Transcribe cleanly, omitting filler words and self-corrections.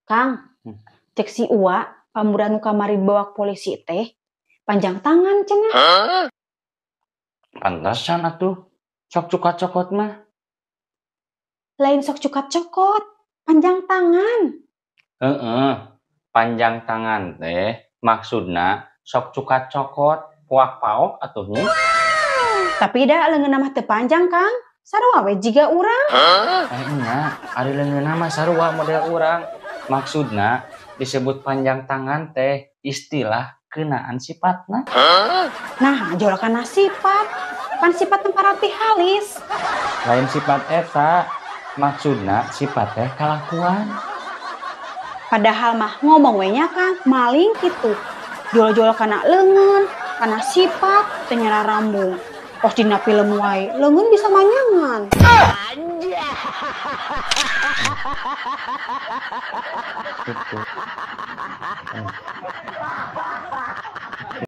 Kang, cek si Uwa, pamuran nu kamari dibawa polisi teh panjang tangan cenah. Pantesan atuh sok cukat cokot mah. Lain sok cukat cokot, panjang tangan. Heeh, panjang tangan teh maksudna sok cukat cokot, poak paok atuh nya. Tapi da leungeunna mah teu panjang, Kang. Sarua we jiga urang. Nya, ari leungeunna mah sarua model urang. Maksudna disebut panjang tangan teh istilah kenaan sifatna. Nah, jol kana sifat. Pan sifat parati halis. Lain sifat eta, maksudna sifat teh kalakuan. Padahal mah ngomong we nya, Kang, maling kitu. Jol-jol kana leungeun, kana sifat teh nyararambung. Pos dina film wae, leungeun bisa manyangan. Gitu.